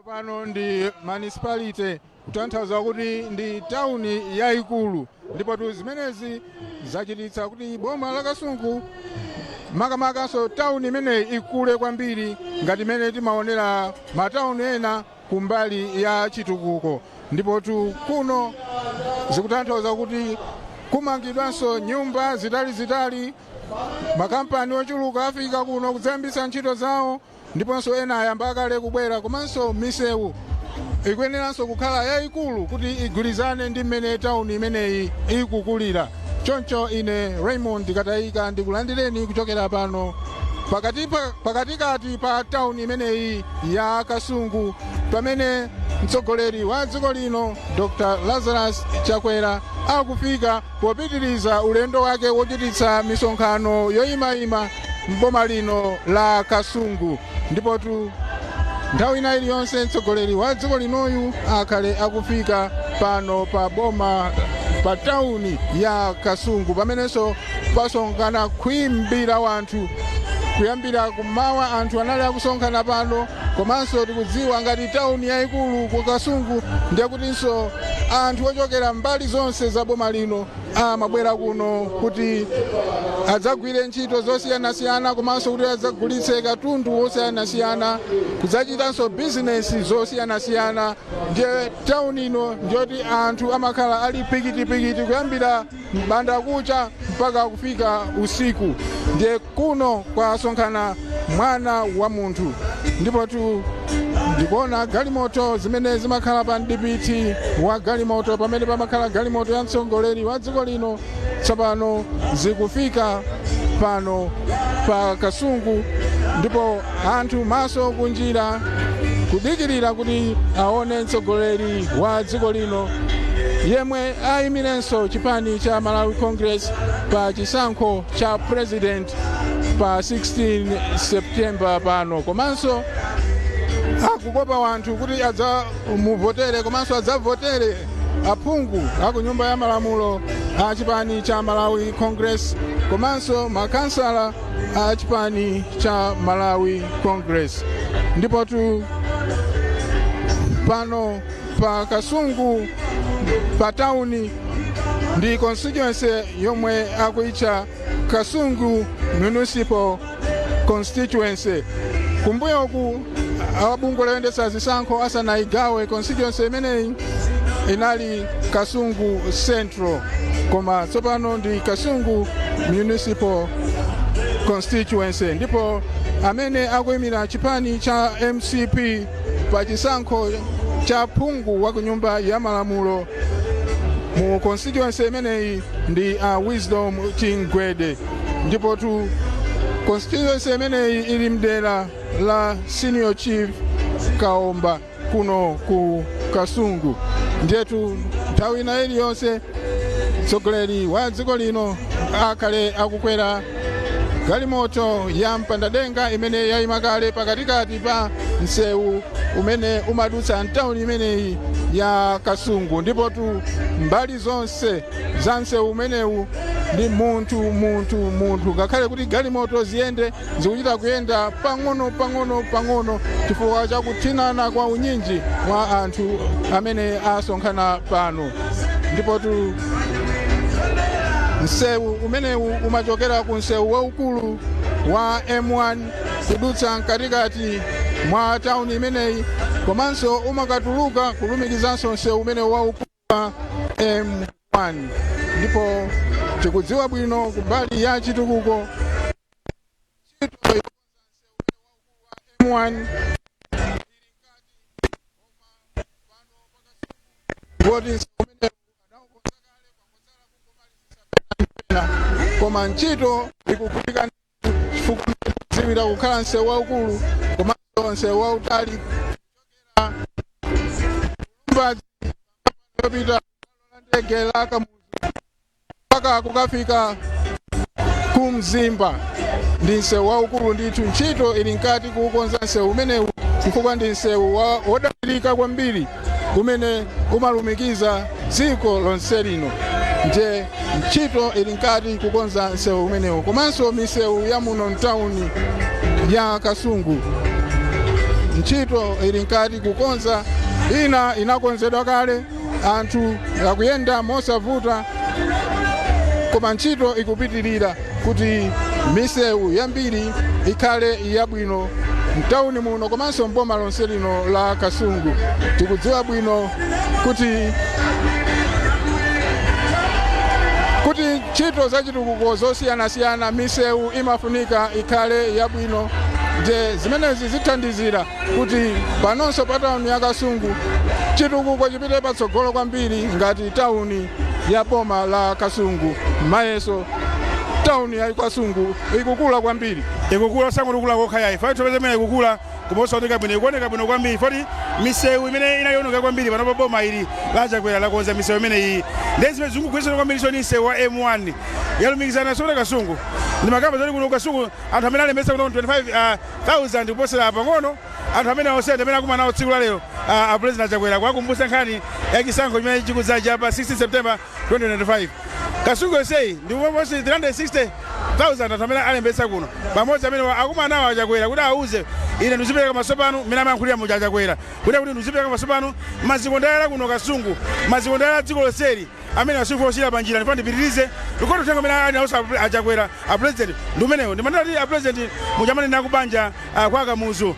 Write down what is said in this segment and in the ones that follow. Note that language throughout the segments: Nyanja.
Pano ndi municipality, kutanthauza kuti ndi tawuni yayikulu, ndipo tu zimenezi zachititsa kuti boma la Kasungu, makamakanso tawuni imeneyi, ikule kwambiri ngati imene timaonera matawuni ena kumbali ya chitukuko. Ndipo tu kuno zikutanthauza kuti kumangidwanso nyumba zitalizitali, makampani ochuluka afika kuno kudzayambitsa ntchito zawo, ndiponso ena ayamba kale kubwera. Komanso misewu ikuyeneranso kukhala yayikulu kuti igwirizane ndi mmene tawuni imeneyi ikukulira. Choncho ine Raymond Katayika ndikulandireni kuchokera pano pakatikati pa tawuni imeneyi ya Kasungu, pamene mtsogoleri wa dziko lino Dr Lazarus Chakwera akufika popitiriza ulendo wake wochititsa misonkhano yoyimayima m'boma lino la Kasungu. Ndipotu nthawi ina iliyonse mtsogoleri wa dziko linoyu akhale akufika pano pa boma, pa tawuni ya Kasungu, pamenenso pasonkhana khwimbi la wanthu. Kuyambira kummawa anthu anali akusonkhana pano. Komanso tikudziwa ngati tawuni yayikulu ku Kasungu, ndiye kutinso anthu ochokera mbali zonse za boma lino amabwera kuno kuti adzagwire ntchito zosiyanasiyana, komanso kuti adzagulitse katundu wosiyanasiyana, kudzachitanso bizinesi zosiyanasiyana. Ndiye tawuni ino ndiyoti anthu amakhala ali pikitipikiti kuyambira mbanda kucha mpaka kufika usiku. Ndiye kuno kwasonkhana mwana wa munthu. Ndipo tu ndikuona galimoto zimene zimakhala pa mdipiti wa galimoto, pamene pamakhala galimoto ya mtsogoleri wa dziko lino, tsopano zikufika pano pa Kasungu, ndipo anthu maso kunjira kudikirira kuti aone mtsogoleri wa dziko lino yemwe ayimirenso chipani cha Malawi Congress pa chisankho cha president pa 16 September pano, komanso akukopa wanthu kuti adzamuvotere, komanso adzavotere aphungu aku Nyumba ya Malamulo a chipani cha Malawi Congress, komanso makansala a chipani cha Malawi Congress. Ndipotu pano pa Kasungu pa tawuni ndi constituency yomwe akuitcha Kasungu Municipal Constituency. Kumbuyoku abungwe loyendetsa zisankho asanayigawe constituency imeneyi, inali Kasungu Central, koma tsopano ndi Kasungu Municipal Constituency. Ndipo amene akuyimira chipani cha MCP pa chisankho cha phungu wa ku Nyumba ya Malamulo mu constituency imeneyi ndi a Wisdom Chingwede. Ndipo tu constituency imeneyi ili mdera la Senior Chief Kaomba kuno ku Kasungu. Ndiyetu nthawi ina iliyonse mtsogoleri wa dziko lino akhale akukwera galimoto ya mpandadenga imene yayima kale pakatikati pa msewu umene umadutsa mtawuni imeneyi ya Kasungu. Ndipo tu mbali zonse za msewu umenewu ndi munthu, munthu, munthu. Ngakhale kuti galimoto ziyende, zikuchita kuyenda pang'ono pang'ono pang'ono chifukwa chakuthinana kwa unyinji wa anthu amene asonkhana pano. Ndipo tu msewu umenewu umachokera ku msewu waukulu wa M1 kudutsa mkatikati mwa tawuni imeneyi, komanso umakatuluka kulumikizanso msewu umenewu waukulu wa M1. Ndipo tikudziwa bwino kumbali ya chitukuko, ntchito yokonza msewu wa M1 woti msewu umenewu adaukonza kale, kwangotsala kungomalizitsa pena, koma ntchito ikugwirika chifukwa kudziwira kukhala msewu waukulu komanso msewu wautali kuchokera Lumbadzi yopita la ndege la Kamuzu mpaka kukafika ku Mzimba. Ndi msewu waukulu ndithu. Ntchito ili mkati kuukonza msewu umenewu chifukwa ndi msewu wodalirika kwambiri umene umalumikiza dziko lonse lino. Nje ntchito ili mkati kukonza msewu umenewu, komanso misewu ya muno mtawuni ya Kasungu. Ntchito ili mkati kukonza, ina inakonzedwa kale, anthu akuyenda mosavuta, koma ntchito ikupitirira kuti misewu yambiri ikhale yabwino mtawuni muno komanso mboma lonse lino la Kasungu. Tikudziwa bwino kuti ntchito zachitukuko zosiyanasiyana, misewu imafunika ikhale yabwino. Nje zimenezi zithandizira kuti panonso pa tawuni ya Kasungu chitukuko chipite patsogolo kwambiri ngati tawuni ya boma la Kasungu. Mayeso, tawuni ya Kasungu ikukula kwambiri. Ikukula, sangoti kokha yayi, fati topeza imene ikukula kumaosaoneka bwino, ikuoneka bwino kwambiri. Foti misewu imene inayoneka kwambiri, panopo boma ili lachakwera lakonza misewu imene iyi, ndi zimene zikugwirizana kwambiri. So ni msewu wa M1 yalumikizana sota Kasungu ndi makamba zoti kuno Kasungu anthu amene alembetsa kuno 25,000 kuposera pang'ono. Anthu amene osenda amene akumana nawo tsiku la lero, a President Achakwera kuwakumbutsa nkhani ya chisankho chimene chikudzacha pa 16 September 2025. Kasungu yonseyi ndi almost 360,000 anthu amene alembetsa kuno pamodzi, amene akumana nawo Achakwera kuti auze, ine ndizipereka maso pano mmene amayankhulira muja Achakwera kuti ndizipereka maso pano maziko ndayala kuno Kasungu, maziko ndayala dziko lonseli, amene asufu osiyira panjira, ndifuna ndipitirize likoto. Uthenga amene ali nawonso Achakwera, a President, ndi umenewo. Ndimanena kuti a President muchamanena kubanja kwa Kamuzu,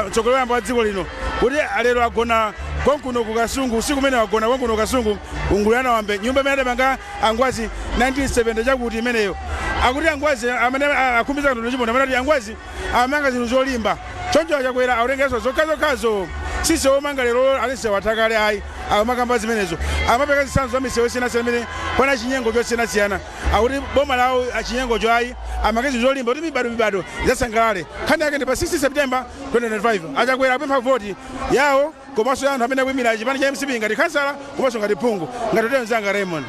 mtsogoleri woyamba wa dziko lino, kuti lero agona konkuno ku Kasungu. Usiku umene agona konkuno ku Kasungu, unguluyana wambe nyumba imene adamanga Angwazi 1970 chakuti imeneyo, akuti Angwazi amene akhumbiza kantondo chiponda, amene ati Angwazi amanga zinthu zolimba. Choncho Achakwera autengeso zokhazokhazo, sise omanga lero alise wathakale ayi. Amakamba zimenezo, amapeka zitsanzo za misewu yosiyanasiyana imene pana chinyengo chosiyanasiyana, akuti boma lawo chinyengocho ayi, amange zinthu zolimba kuti mibado mibado idzasangalale. Nkhani yake ndi pa 16 September 2025, Achakwera apempha voti yawo komanso ya anthu amene akuyimira chipani cha MCP ngati khansala komanso ngati phungu. Ngati otero, mzanga Raymond.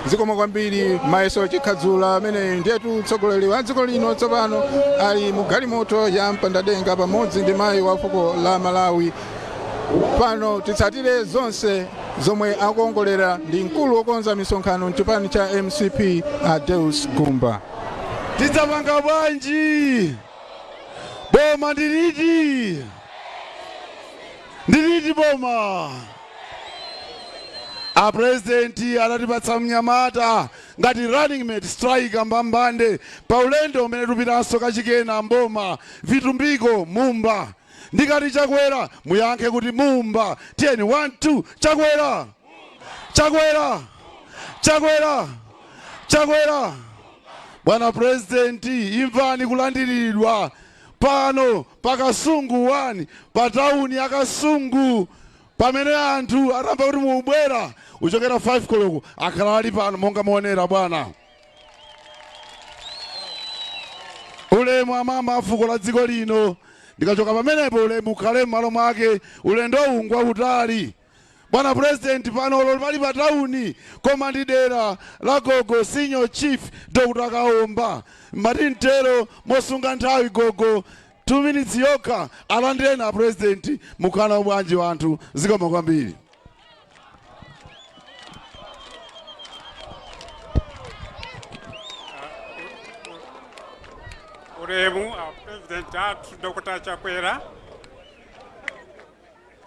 Zikomo kwambiri, Mayeso Chikhadzula. Amene ndiyetu mtsogoleri wa dziko lino tsopano ali mu galimoto ya mpandadenga pamodzi ndi mayi wa fuko la Malawi. Pano titsatire zonse zomwe akuongolera ndi mkulu wokonza misonkhano mchipani cha MCP, Adeus Gumba. Tidzapanga bwanji? Boma ndiliti? Ndiliti boma? Apurezidenti anatipatsa mnyamata ngati running mate, striker mbambande pa ulendo umene tupitanso kachikena mboma, Vitumbiko Mumba. Ndikati Chakwera, muyankhe kuti Mumba. Tiyeni, 1 2, Chakwera, Chakwera, Chakwera, Chakwera! Bwana Purezidenti, imvani kulandiridwa pano pa Kasungu 1, pa tawuni ya Kasungu, pamene anthu atamva kuti mubwera uchokera 5 koloko akhala ali pano monga muonera. Bwana, ulemu amama a fuko la dziko lino. Ndikachoka pamenepo, ulemu ukhale m'malo mwake. Ulendo uwu ngwautali, bwana Purezidenti. Pano pali pa tawuni, koma ndi dera la gogo Senior Chief Dr Kaomba. Mati mtero mosunga nthawi, gogo, 2 minutes yokha, alandireni a Purezidenti. Mukhala bwanji wanthu? Zikomo kwambiri. Ulemu a President athu Dr Chakwera,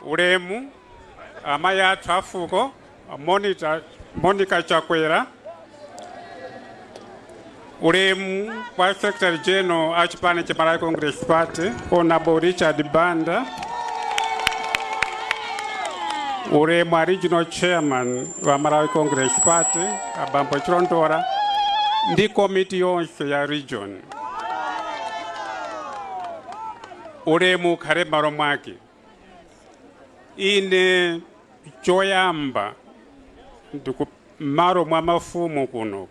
ulemu amayi athu afuko Monica Chakwera, ulemu kwa Secretary General a chipani cha Malawi Congress Party, Honorable Richard Banda, ulemu a Regional Chairman wa Malawi Congress Party, abambo Chilondola, ndi komiti yonse ya region, ulemu ukhale m'malo mwake. Ine choyamba ndiku m'malo mwa mafumu kuno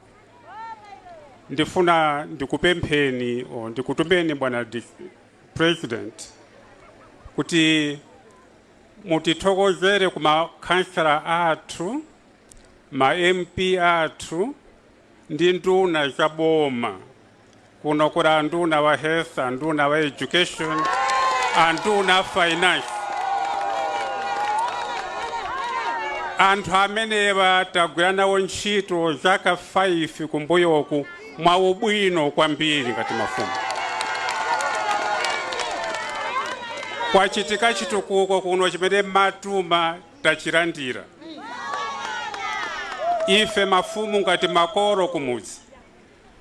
ndifuna ndikupempheni o ndikutumeni, bwana President, kuti mutithokozere ku makhansala athu, ma MP athu ndi nduna za boma. Kuno kuli anduna wa health, anduna wa education, anduna a finance. Anthu amenewa tagwira nawo ntchito zaka 5 kumbuyoku mwaubwino kwambiri ngati mafumu. Kwachitika chitukuko kuno chimene matuma tachilandira. Ife mafumu ngati makolo kumudzi,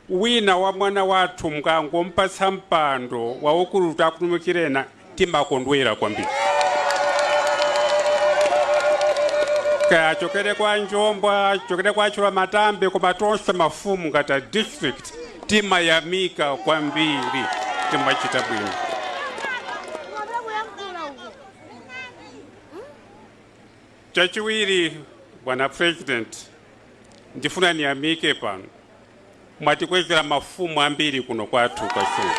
wina wa mwana wathu mkangompatsa mpando waukulu takutumikirena, timakondwera kwambiri. Kaya achokere kwa Njombwa, achokere kwa Chula Matambe, koma tonse mafumu ngati a district timayamika kwambiri, timachita bwino. Chachiwiri, bwana President, ndifuna niyamike pano, mwatikwezera mafumu ambiri kuno kwathu Kasungu,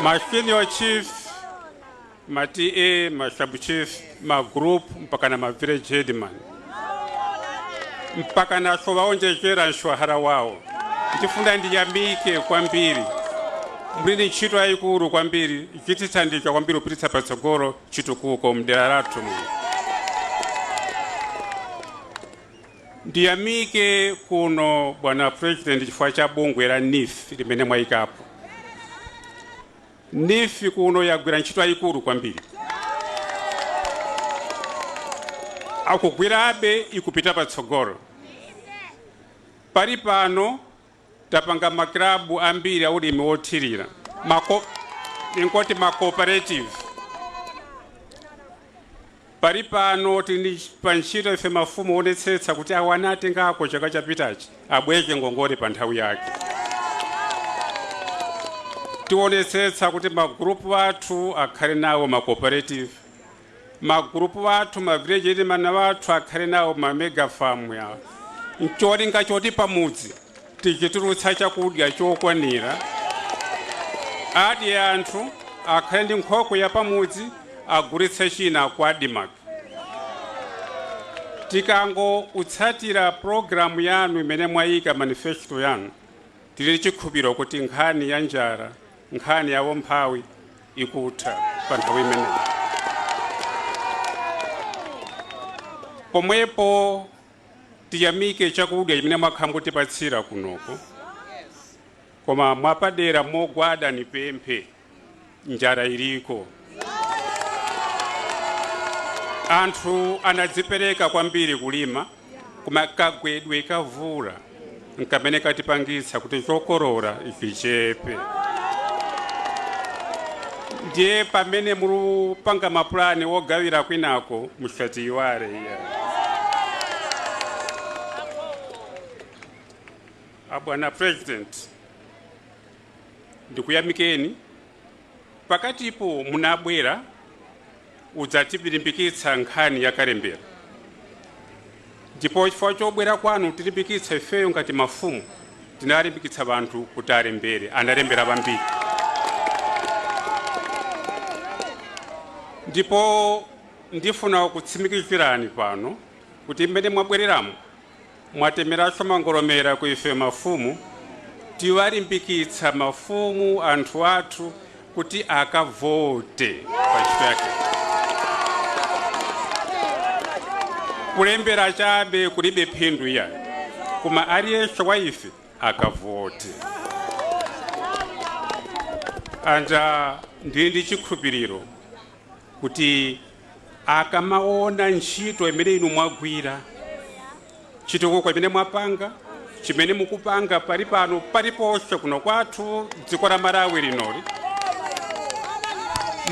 ma senior chief, ma TA, ma sub chief, ma group, mpaka na ma village headman, mpaka naso vaonjezera mshahara wawo. Ndifuna ndiyamike kwambiri, muli ndi ntchito yayikulu kwambiri, ichitithandiza kwambiri kupititsa patsogolo chitukuko mdera lathu muno. Ndiyamike kuno, bwana President, chifukwa cha bungwe la NEEF limene mwayikapo. NEEF kuno yagwira ntchito yayikulu kwambiri, akugwirabe, ikupita patsogolo. Pali pano tapanga makilabu ambiri aulimi wothirira, mako inkoti ma cooperative. Pali pano tili pa ntchito ife mafumu onetsetsa kuti awo anatengako chaka chapitachi abweze ngongole pa nthawi yake. Tionetsetsa kuti magrupu athu akhale nawo ma cooperative, magrupu athu, ma village headman athu akhale nawo ma mega farm ya ncholinga choti pamudzi tichitulutsa chakudya chokwanira, adye anthu, akhale ndi nkhokwe ya pamudzi, agulitse china kwa ADMARC. Tikango utsatira programu yanu imene mwayika, manifesto yanu, tili chikhulupiriro kuti nkhani ya njala, nkhani ya umphawi ikutha pa nthawi imeneyi. Pomwepo tiyamike chakudya chimene mwakhala mukutipatsira kunoko, koma mwapadera mogwada nipemphe, njala iliko, anthu anadzipereka kwambiri kulima, koma kagwedwe kavula nkamene katipangitsa kuti chokolola ichichepe. Ndiye pamene mulupanga mapulani wogawira kwinako, musatiyiwale iya. Abwana President, ndikuyamikeni. Pakatipo munabwera udzatilimbikitsa nkhani ya kalembera, ndipo chifukwa chobwera kwanu tilimbikitsa ifeyo ngati mafumu, tinalimbikitsa anthu kuti alembere, analembera vambiri. Ndipo ndifuna kutsimikizirani pano kuti mmene mwabwereramo mwatemeranso mangolomera ku ife mafumu, tiwalimbikitsa mafumu, anthu athu kuti akavote pa ntchito yake. Kulembera chabe kulibe phindu iya, koma aliyense wa ife akavote. Anja ndili ndi chikhulupiriro kuti akamaona ntchito imene inu mwagwira, chitukuko chimene mwapanga, chimene mukupanga pali pano, paliponse kuno kwathu dziko la Malawi linoli,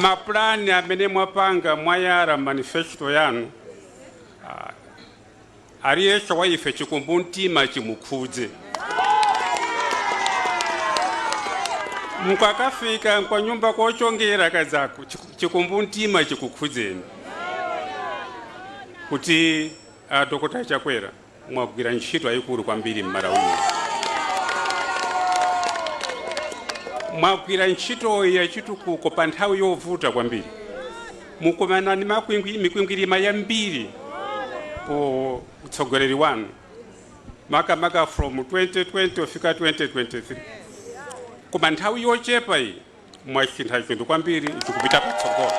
mapulani amene mwapanga, mwayala manifesto yanu, aliyense wa ife chikumbumtima chimukhudze. Mukakafika kwa nyumba kochongera kadzako, chikumbumtima chikukhudzeni kuti Dr. Chakwera mwagwira ntchito yayikulu kwambiri m'Malawi muno. Mwagwira ntchitoyi yachitukuko pa nthawi yovuta kwambiri, mukumana ndi mikwingwirima yambiri ku utsogoleri wanu, makamaka from 2020 kufika 2023, koma nthawi yochepa iyi mwasintha zinthu kwambiri, zikupita patsogolo.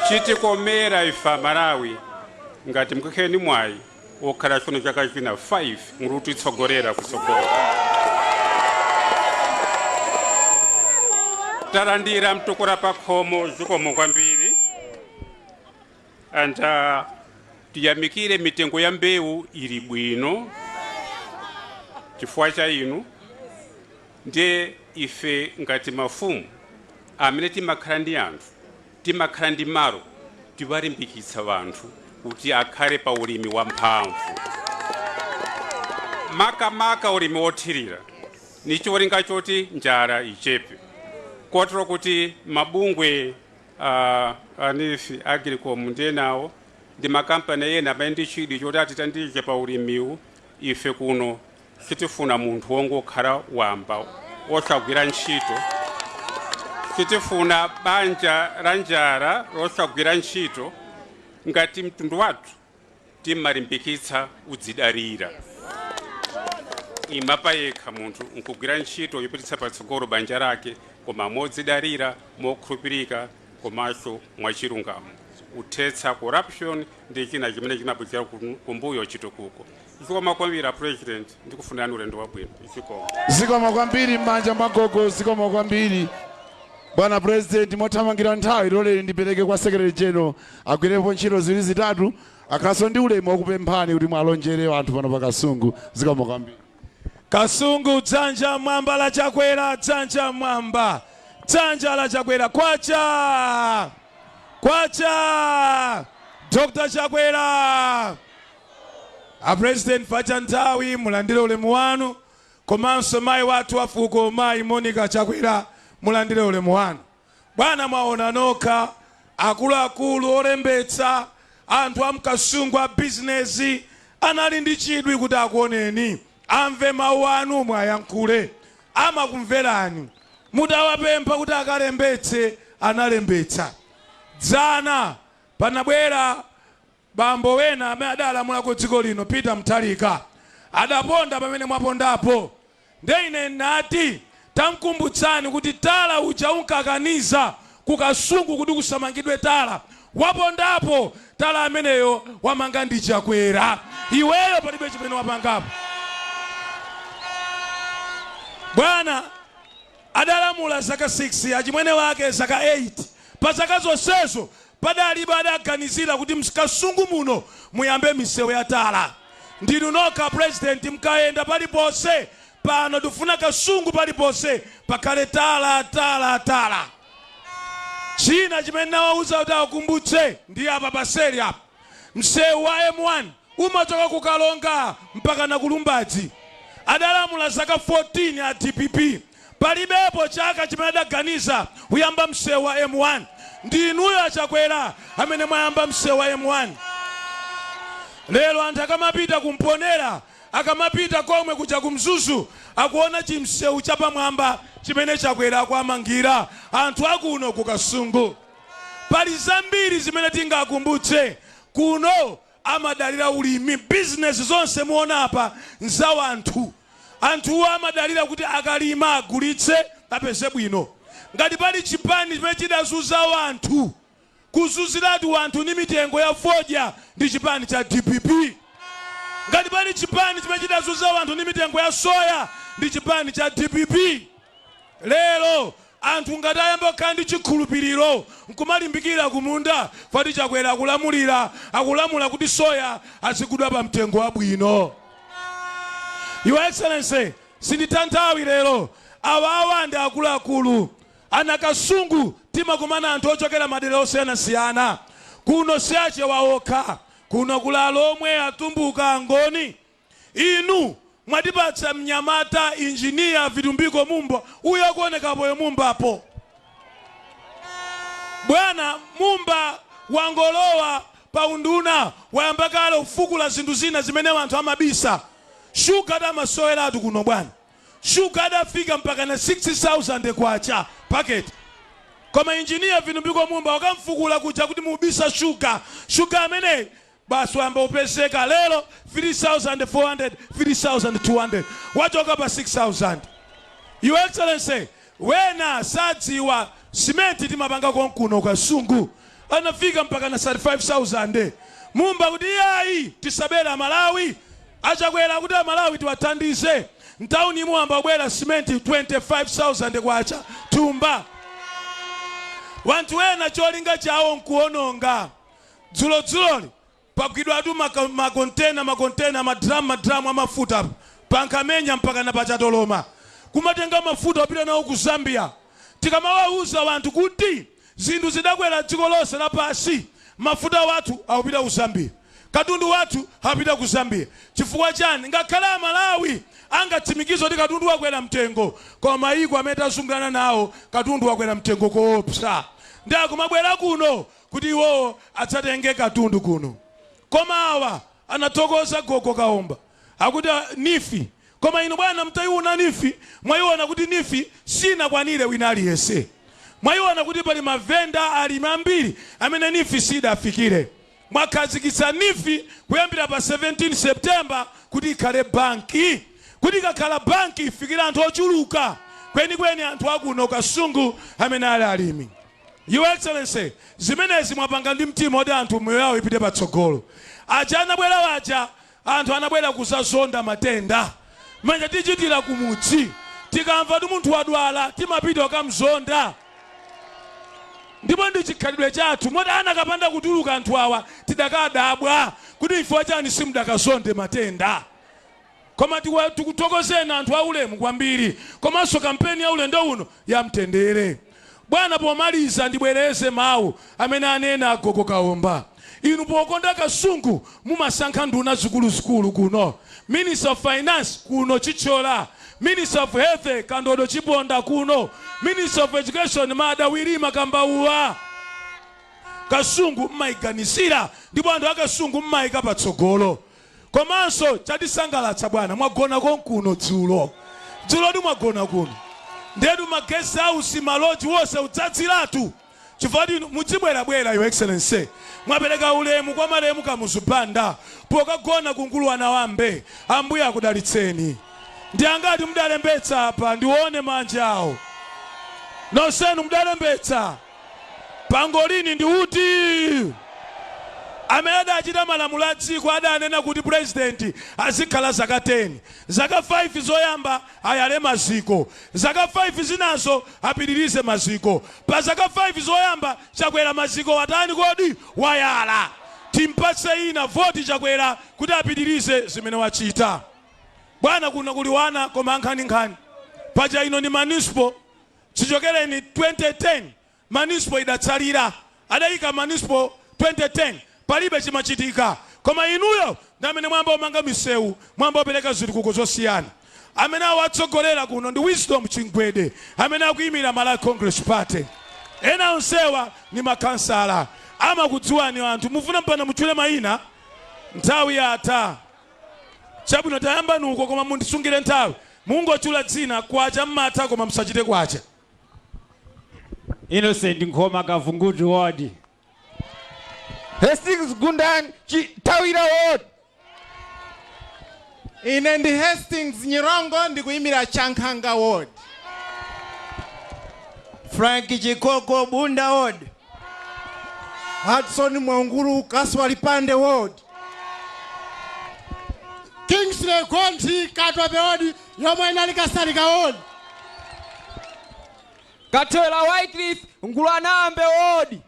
Chitikomera ife Amalawi ngati mkukheni mwayi wokhala tsono chaka china 5 muli kutitsogolera kutsogolo. Talandira mtukula pakhomo, zikomo kwambiri. And tiyamikire, mitengo ya mbewu ili bwino chifukwa cha inu. Ndiye ife ngati mafumu amene timakhala ndi anthu, timakhala ndi malo, tiwalimbikitsa anthu kuti akhale pa ulimi wamphamvu, makamaka ulimi wothirira, ni cholinga choti njala ichepe, kotero kuti mabungwe a NEEF, Agricom ndi enawo ndi makampani ena amene ndi chidwi choti atithandize pa ulimiwu. Ife kuno sitifuna munthu wongokhala wamba osagwira ntchito, sitifuna banja la njala losagwira ntchito. Ngati mtundu wathu timalimbikitsa udzidalira, ima payekha munthu nkugwira ntchito yopititsa patsogolo banja lake, koma modzidalira, mokhulupirika komanso mwachilungamo, kuthetsa corruption ndi china chimene chimabwezera kumbuyo chitukuko. Zikomo kwambiri, President, ndikufunirani ulendo wabwino. Zikomo. Zikomo kwambiri m'manja mwa gogo. Zikomo kwambiri, bwana President. Mothamangira nthawi, loleni ndipereke kwa Secretary General agwirepo ntchito ziwiri zitatu, akhalanso ndi ulemu wakupemphani kuti mwalonjere anthu pano pa Kasungu. Zikomo kwambiri. Kasungu, dzanja mwamba la Chakwera, dzanja mwamba, dzanja la Chakwera. Kwacha kwacha! Dr Chakwera, a President, facha nthawi, mulandire ulemu wanu, komanso mayi wathu wafuko, Mayi Monica Chakwera, mulandire ulemu wanu. Bwana, mwaona nokha, akuluakulu olembetsa, anthu amkasungu, a bizinesi anali ndi chidwi kuti akuoneni, amve mawu anu, mwayankhule. Amakumverani. Mutawapempha kuti akalembetse, analembetsa. Dzana panabwera bambo wena amene adalamulako dziko lino, Peter Mutharika, adaponda pamene mwapondapo. Nde ine nati tamkumbutsani kuti tala uja unkakaniza kukasungu kuti kusamangidwe tala, wapondapo tala ameneyo wamanga ndi Chakwera. Iweyo palibe chimene wapangapo. Bwana, adalamula zaka 6, achimwene wake zaka 8. Pa zaka zonsezo padalibe adaganizira kuti mkasungu muno muyambe misewu ya tala. Ndinu nokha, President. Mkayenda paliponse pano, tifuna Kasungu paliponse pakhale tala, tala, tala. China chimene nawauza kuti akumbutse ndi apa paseli apa, msewu wa M1 umachoka ku Kalonga mpaka na Kulumbadzi. Adalamula zaka 14 a DPP, palibepo chaka chimene adaganiza kuyamba msewu wa M1. Ndi inuyo achakwera amene mwayamba msewu wa M1. Lero anthu akamapita kumponera, akamapita komwe kuja kumzuzu, akuona chimsewu chapamwamba chimene Chakwera akuamangira anthu akuno ku Kasungu. Pali zambiri zimene tingakumbutse. Kuno amadalira ulimi. Bizinesi zonse muona apa nzawo anthu. Anthuwo amadalira kuti akalima agulitse, apeze bwino. Ngati pali chipani chimene chidazunza anthu, kuzunziratu anthu ndi mitengo ya fodya, ndi chipani cha DPP. Ngati pali chipani chimene chidazunza anthu ndi mitengo ya soya, ndi chipani cha DPP. Lero anthu ngati ayamba kukhala ndi chikhulupiriro nkumalimbikira kumunda, fati Chakwera akulamulira, akulamula kuti soya azigudwa pa mtengo wabwino. Your Excellency, sinditha nthawi lero. Awawa ndi akuluakulu ana Kasungu. Timakumana anthu ochokera madera osiyanasiyana kuno, si Achewa okha kuno, kuli Alomwe, Atumbuka, Angoni. Inu mwatipatsa mnyamata, Injiniya Vitumbiko Mumba, uyo akuonekapoyo, Mumbapo. Bwana Mumba wangolowa pa unduna, wayamba kale kufukula zinthu zina zimene anthu amabisa. Shuga adamasoweratu kuno, bwana. Shuga adafika mpaka na 6000 kwacha packet, koma Injiniya Vitumbiko Mumba wakamfukula kuja kuti mubisa shuga. Shuga ameneyi basi wayamba kupezeka lero 3400, 3200, wachoka pa 6000. Your Excellency, wena sadziwa, simenti timapanga konkuno Kasungu anafika mpaka na 35000. Mumba kuti iyayi, tisabera Amalawi. Achakwera kuti Amalawi tiwathandize. Mtawuni muwamba kubwera simenti 25000 kwacha thumba. Wanthu ena cholinga chawo nkuononga. Dzulodzuloli pagwidwatu makontena makontena, madramu madramu amafuta pa Nkhamenya mpakana pa Chatoloma, kumatenga mafuta opita nawo ku Zambia. Tikamawauza wanthu kuti zinthu zidakwera dziko lonse lapansi, mafuta wathu akupita ku Zambia, katundu wathu akupita ku Zambia chifukwa chani? Ngakhale Amalawi angatsimikize kuti katundu wakwera mtengo, koma mayiko amene tazungulana nawo katundu wakwera mtengo koopsa, ndi akumabwera kuno kuti iwowo adzatenge katundu kuno. Koma awa anathokoza gogo Kaomba akuti NEEF. Koma inu bwana, mtayiona NEEF, mwayiona kuti NEEF sinakwanire wina aliyense. Mwayiona kuti pali mavenda, alimi ambiri amene NEEF sidafikire. Mwakhazikitsa NEEF kuyambira pa 17 September kuti ikhale banki, kuti ikakhala banki ifikire anthu ochuluka, kwenikweni anthu akuno Kasungu amene ali alimi. Your Excellency, zimenezi mwapanga ndi mtima oti anthu moyo yawo ipite patsogolo. Aja anabwera waja, anthu anabwera kuzazonda matenda manja tichitira kumudzi. Tikamva kuti munthu wadwala, timapita kukamzonda, ndipo ndi chikhalidwe chathu, moti anakapanda kutuluka anthu awa tidakadabwa kuti chifukwa chani simudakazonde matenda. Koma tikuthokozeni anthu aulemu kwambiri, komanso kampeni ya ulendo uno yamtendere. Bwana, pomaliza ndibwereze mawu amene anena agogo Kaomba. Inu pokonda Kasungu mumasankha nduna zikuluzikulu kuno: Minister of Finance kuno Chithyola, Minister of Health Kandodo Chiponda kuno, Minister of Education Mada Wirima Kambauwa. Kasungu mmayiganizira, ndipo anthu akasungu mmayika patsogolo. Komanso chatisangalatsa bwana, mwagona konkuno dzulo. Dzulodi mwagona kuno, ndetu ma guest house, ma lodge wonse udzadziratu chifukwa inu mudzibwerabwera. Your Excellency, mwapereka ulemu kwa malemu Kamuzu Banda pokagona kunguluwana wambe. Ambuye akudalitseni. Ndi angati mudalembetsa apa? Ndione manja awo. Nonsenu mudalembetsa. Pangolini ndi uti amene adachita malamulo a dziko adanena kuti purezidenti azikhala zaka 10, zaka 5 zoyamba ayale maziko, zaka 5 zinazo apitirize maziko? Pa zaka 5 zoyamba Chakwera maziko watani kodi? Wayala. Timpatse ina voti Chakwera kuti apitirize zimene wachita. Bwana, kuno kuli wana koma ankhaninkhani. Paja ino ndi municipal. Chichokereni 2010 municipal idatsalira, adayika municipal 2010, palibe chimachitika. Koma inuyo ndi amene mwamba omanga misewu, mwamba opereka zitukuko zosiyana. Amene awatsogolera kuno ndi Wisdom Chingwede amene akuyimira Malawi Congress Party. Ena onsewa ni makhansala, amakudziwani anthu. Mufuna mpana mutchule mayina? Nthawi yatha. Chabwino, tayamba nuko, koma mundisungire nthawi. Mungotchula dzina. Kwacha mmatha, koma musachite kwacha. Innocent Nkhoma, Kavunguti Ward. Hastings Gundani, Chithawira Ward. Ine ndi Hastings Nyirongo, ndikuyimira Chankhanga Ward. Frank Chikoko, Bunda Ward. Hudson Mwaungulu, Kaswali Pande Ward. Kingsley Gonthi, Katope Ward, yomwe inali Kasalika Ward. Kathewera Wycliffe, Ngulanambe Ward.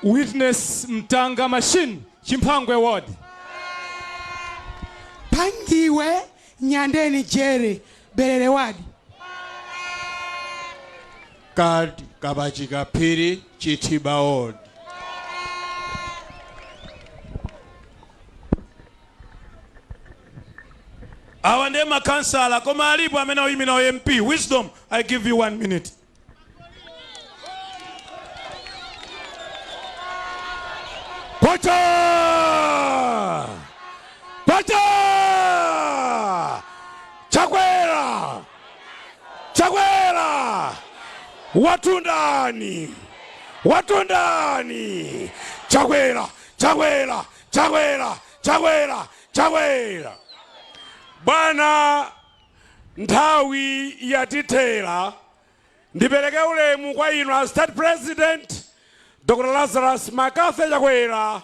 Witness Mtanga Machine, Chimphangwe Ward. Pangiwe Nyandeni Jere, Berere Ward. Kad Kabachika Phiri, Chitiba Ward. Awa ndiye makhansala, koma alipo amene akuyimira MP. Wisdom, I give you one minute. Kwacha! Kwacha! Chakwera! Chakwera! Watundani! Watundani! Chakwera! Chakwera! Chakwera! Chakwera! Chakwera! Bwana, nthawi yatithera. Ndipereke ulemu kwa inu a State President Dr. Lazarus McCarthy Chakwera,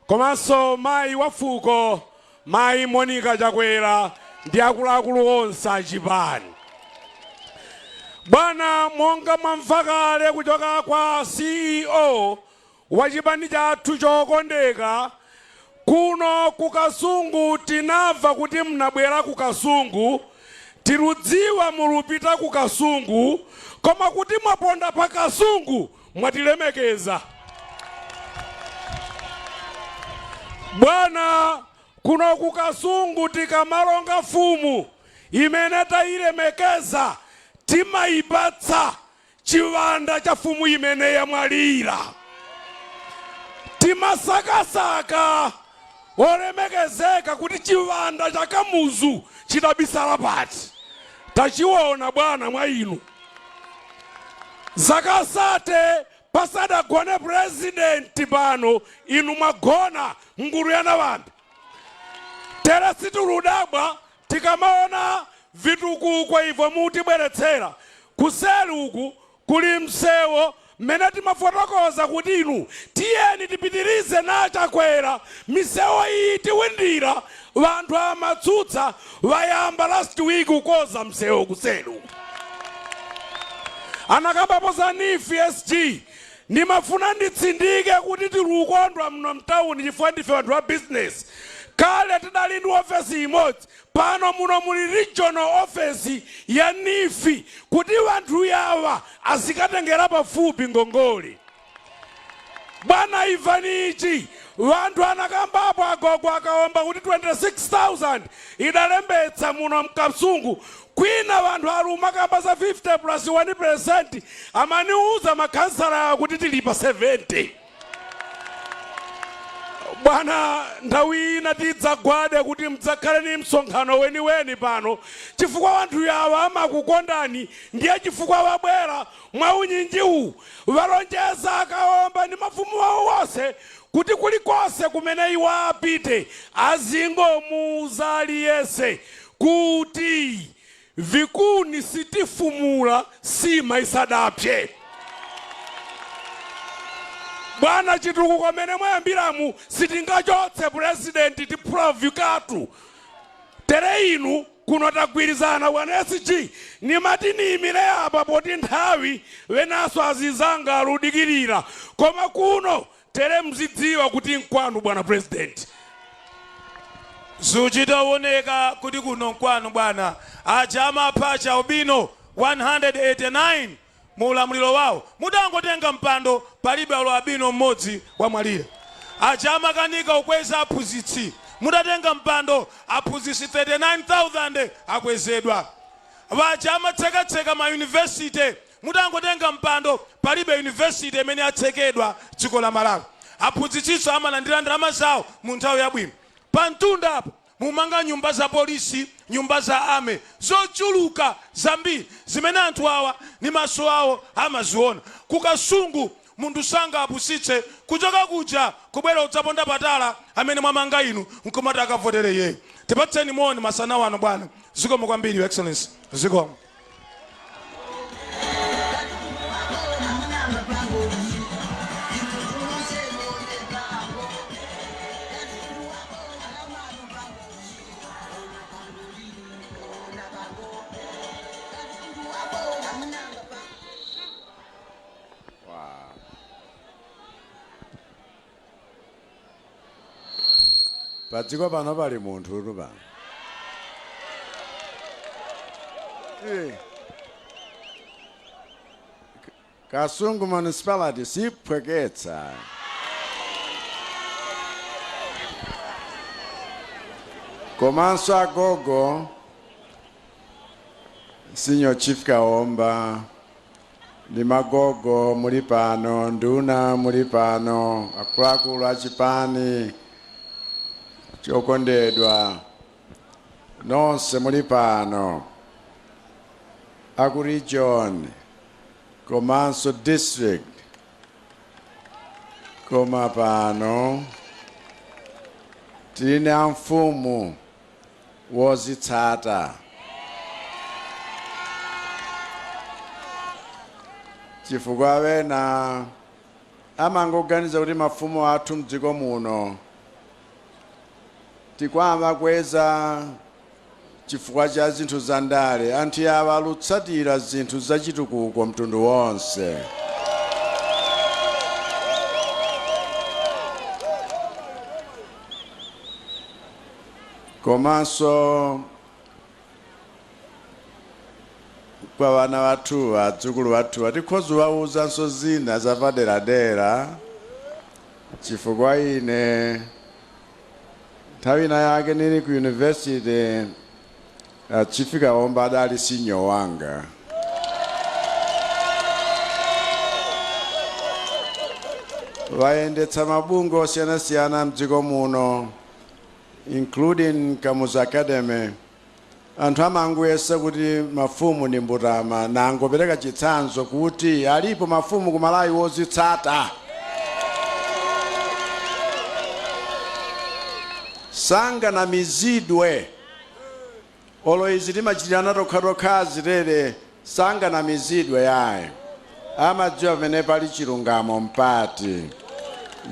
komanso mayi wa fuko Mayi Monica Chakwera ndi akuluakulu onse achipani. Bwana, monga mwamva kale kuchoka kwa CEO wa chipani chathu chokondeka, kuno ku Kasungu tinamva kuti mnabwera ku Kasungu, tiludziwa mulupita ku Kasungu, koma kuti mwaponda pa Kasungu mwatilemekeza. Bwana, kuno ku Kasungu tikamalonga fumu imene tayilemekeza, timayipatsa chiwanda cha fumu imene yamwalira. Timasakasaka olemekezeka kuti chiwanda cha Kamuzu chidabisala pati. Tachiona, bwana, mwa inu. Zaka 30 pasadagone purezidenti pano, inu mwagona ngulu ya Nawambi. Tere situludabwa tikamaona vitukuko ivo mutibweretsera. Kuseli uku kuli msewo mmene timafotokoza kuti inu tiyeni tipitirize nachakwera misewo iyi tiwindira. Vanthu amatsutsa, vayamba last week kukoza msewo kuseli uku. Anakambapo za NEEF. SG, ndimafuna nditsindike kuti tilukondwa muno mtawuni chifukwa ndife anthu a business. Kale tidali ndi ofesi imodzi, pano muno muli regional office ya NEEF kuti vanthu yawa azikatengera pafupi ngongole. Bwana, imvani ichi, vanthu anakambapo agogo akaomba kuti 26,000 idalembetsa muno mKasungu. Kwina vanthu aluma kamba za 50 plus 1, amaniuza makhansala yawo kuti tili pa 70. Bwana, nthawi ina tidzagwade kuti mudzakhale ni msonkhano weniweni pano, chifukwa wanthu yawa amakukondani. Ndiye chifukwa wabwera mwaunyinji uwu. Valonjeza akaomba ndi mafumu wawo wonse kuti kulikonse kumene iwo apite azingomuuza aliyense kuti vikuni sitifumula sima isadapye. Bwana, chitukuko amene mwayambiramu sitingachotse purezidenti, tiphula vikatu. Tere inu kuno tagwirizana. Bwana SG, nimati niyimire apa poti nthawi wenaso azizanga aludikirira, koma kuno tere mzidziwa kuti nkwanu, bwana president. Zuchitaoneka kuti kuno nkwanu, bwana. Aja amapha acha albino 189 mu ulamuliro wawo, mutangotenga mpando palibe alo albino mmodzi wamwalira. Aja amakanika kukweza aphunzitsi, mutatenga mpando aphunzitsi 39,000 akwezedwa. Aja amatsekatseka ma university, mutangotenga mpando palibe university imene yatsekedwa dziko la Malawi. Aphunzitsinso amalandira ndalama zawo mu nthawi yabwino. Pa mtunda apo mumanga nyumba za polisi, nyumba za army zochuluka zambiri zimene anthu awa ndi maso awo amaziona. Kukasungu munthu sangapusitse kuchoka kuja kubwera udzaponda patala amene mwamanga inu nkumati akavotere iyeyo. Tipatseni moni masana wano, bwana. Zikomo kwambiri, Your Excellency, zikomo. Padziko pano pali munthu tu pano. Kasungu Municipality siphweketsa. Komanso agogo Senior Chief Kaomba ndi magogo muli pano, nduna muli pano, akuluakulu achipani chokondedwa nonse muli pano, aku region komanso district, koma pano tili na mfumu wozitsata, chifukwa wena amangoganiza kuti mafumu athu mdziko muno tikwama kweza. chifukwa cha zinthu za ndale. Anthu awa alutsatira zinthu zachitukuko mtundu wonse. Komanso kwa vana vathu, adzukulu vathu, tikhoza kuwawuzanso zina zapaderadera, chifukwa ine nthawi ina yake nili ku university, Chief Kaomba adali senior wanga. Vayendetsa mabungwe osiyanasiyana mdziko muno, including Kamuzu Academy. Anthu amanguyesa kuti mafumu ni mbutama. Nangopereka chitsanzo kuti alipo mafumu ku Malawi wozitsata, sanganamizidwe. Olo izi timachitirana tokhatokha zitere, sanganamizidwe yayi. Amadziwa pamene pali chilungamo mpati,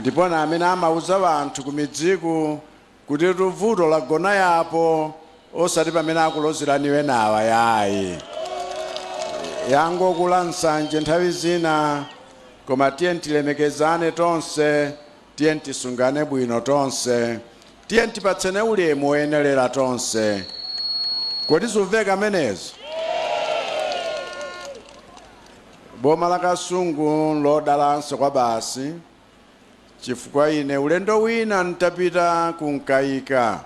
ndipo na amene amauza anthu ku midziku kuti tuvuto lagona yapo, osati pamene akulozeraniwe nawa yayi. Yangokula nsanje nthawi zina, koma tiye tilemekezane tonse, tiye tisungane bwino tonse, tiye tipatsane ulemu woyenerera tonse. Kodi zumveka amenezo? Boma la Kasungu lodalanso kwa basi, chifukwa ine ulendo wina ntapita ku Mkaika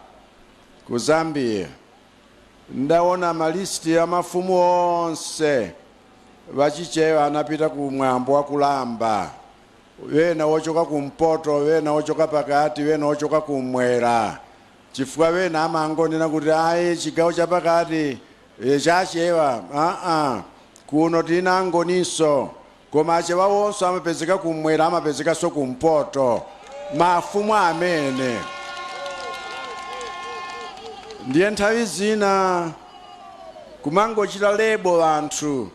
ku Zambia, ndaona malisti a mafumu onse vachichewa anapita ku mwambo wa kulamba, wena wochoka kumpoto, wena wochoka pakati, wena wochoka kumwera, chifukwa wena amangonena kuti ayi, chigawo chapakati chachewa. Aa, kuno tinangoninso, koma achewa wonso amapezeka kumwera, amapezekanso kumpoto, mafumu amene. Ndiye nthawi zina kumangochita label anthu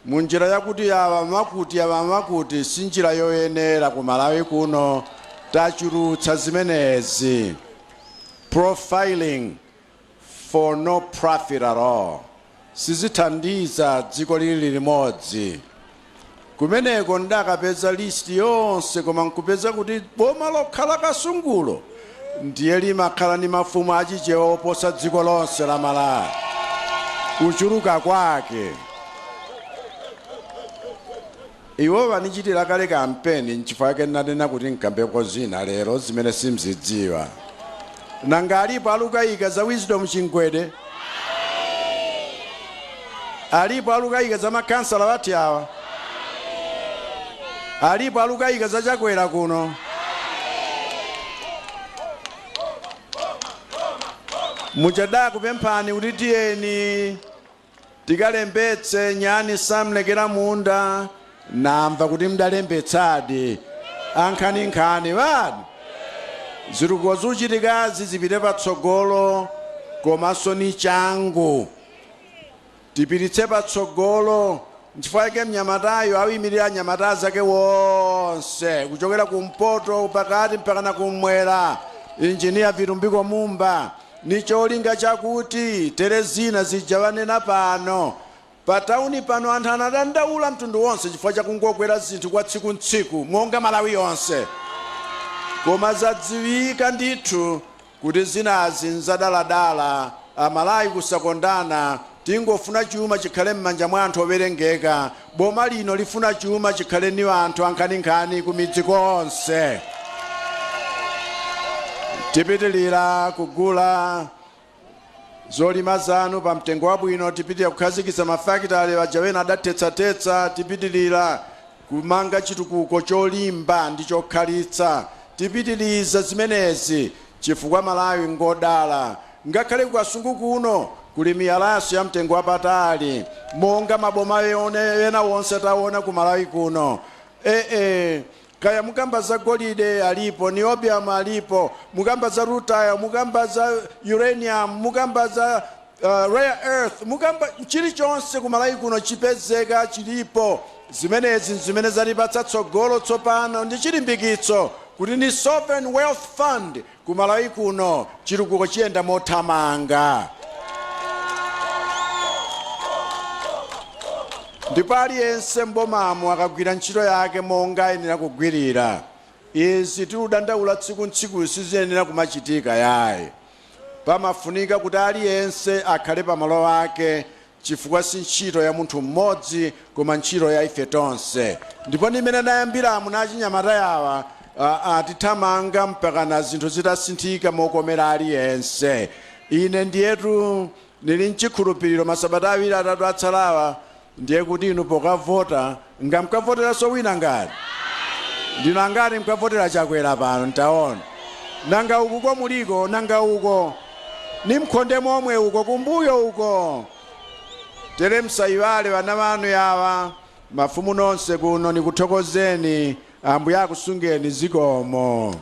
munjira yakuti awa makuti, awa makuti, si njira yoyenera. Ku Malawi kuno tachulutsa zimenezi, profiling for no profit at all, sizithandiza dziko lili limodzi. Kumeneko ndakapeza list yonse, koma nkupeza kuti boma lokhala Kasungulo ndiye limakhala ndi mafumu achichewa oposa dziko lonse la Malawi kuchuluka kwake. Iwo vanichitira kale kampeni, nchifukwa chake ndinanena kuti nkambeko zina lero zimene simzidziwa. Nanga alipo alukayika za Wisdom Chingwede? Alipo alukayika za makansala wati awa? Alipo alukayika za Chakwera kuno? Muchada kupemphani kuti tiyeni tikalembetse nyani samlekera munda. Namva kuti mdalembetsadi ankhaninkhani vani. Zitukuko zuchitikazi zipite patsogolo, komanso ni changu tipititse patsogolo. Nchifukwa chake mnyamatayo awimirira anyamata zake wonse kuchokera kumpoto, pakati mpaka na kumwera, Injiniya Vitumbiko Mumba, ni cholinga chakuti tere zina zija vanena pano pa tauni pano. Anthu anadandaula mtundu wonse chifukwa chakungokwera zinthu kwa tsiku ntsiku monga Malawi yonse, koma zadziwika ndithu kuti zinazi nzadaladala, Amalawi kusakondana, tingofuna chuma chikhale m'manja mwa anthu owerengeka. Boma lino lifuna chuma chikhale ni anthu ankhaninkhani ku midzi konse. Tipitilira kugula zolima zanu pa mtengo wabwino, tipitilira kukhazikitsa mafakitale aja wena adathetsatetsa, tipitilira kumanga chitukuko cholimba ndi chokhalitsa. Tipitiliza zimenezi chifukwa Malawi ngodala. Ngakhale kuKasungu kuno kuli miyalaso ya mtengo wapatali monga maboma ena wonse taona ku Malawi kuno. Ee, kaya mukamba za golide alipo, niobium alipo, mukamba za rutile, mukamba za uranium, mukamba za rare earth, mukamba chilichonse ku Malawi kuno chipezeka, chilipo. Zimenezi zimene zatipatsa tsogolo tsopano ndi chilimbikitso kuti ni sovereign wealth fund ku Malawi kuno chitukuko chiyenda mothamanga. Ndipo aliyense mbomamo akagwira ntchito yake monga ayenera kugwirira, izi tikudandaula tsiku ntsiku siziyenera kumachitika yayi. Pamafunika kuti aliyense akhale pamalo ake, chifukwa si ntchito ya munthu mmodzi koma ntchito ya ife tonse. Ndipo ndimene nayambiramo nachinyamata yawa atithamanga mpakana zinthu zitasinthika mokomera aliyense. Ine ndiyetu nili mchikhulupiriro, masabata 2 3 atsalawa ndiye kuti inu pokavota ngamkavoteranso wina ngati ndinu angati mkavotera Chakwera pano ntaona. Nanga uku komuliko, nanga uko ni mkhonde momwe uko kumbuyo uko. Tere msayiwale vana vanu yawa, mafumu nonse kuno nikuthokozeni, Ambuye akusungeni zikomo.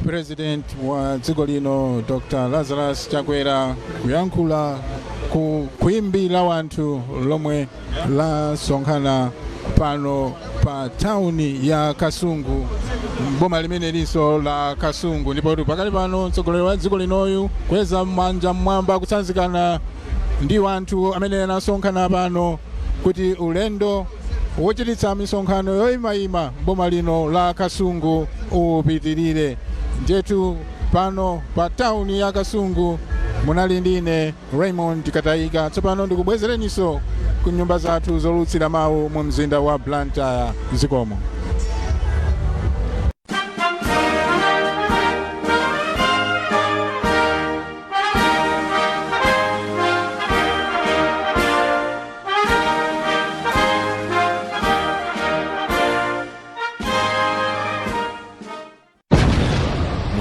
President wa dziko lino Dr. Lazarus Chakwera kuyankhula ku khwimbi la wanthu lomwe lasonkhana pano pa tawuni ya Kasungu, boma limene linso la Kasungu. Ndipo pakali pano mtsogoleri wa dziko linoyu kweza manja mmwamba kutsanzikana ndi wanthu amene anasonkhana pano kuti ulendo wochititsa misonkhano yoyimayima boma lino la Kasungu upitirire. Njetu pano pa tawuni ya Kasungu munali ndine Raymond Katayika. Tsopano ndikubwezereninso ku nyumba zathu zolutsira mawu mu mzinda wa Blantyre. Zikomo.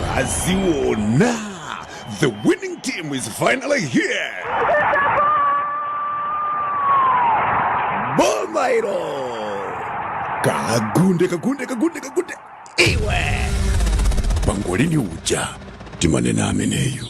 Mwaziona, the winning team is finally here. Boma ilo. Kagunde, kagunde, kagunde, kagunde. Iwe. Pangolini uja timanena ameneyu.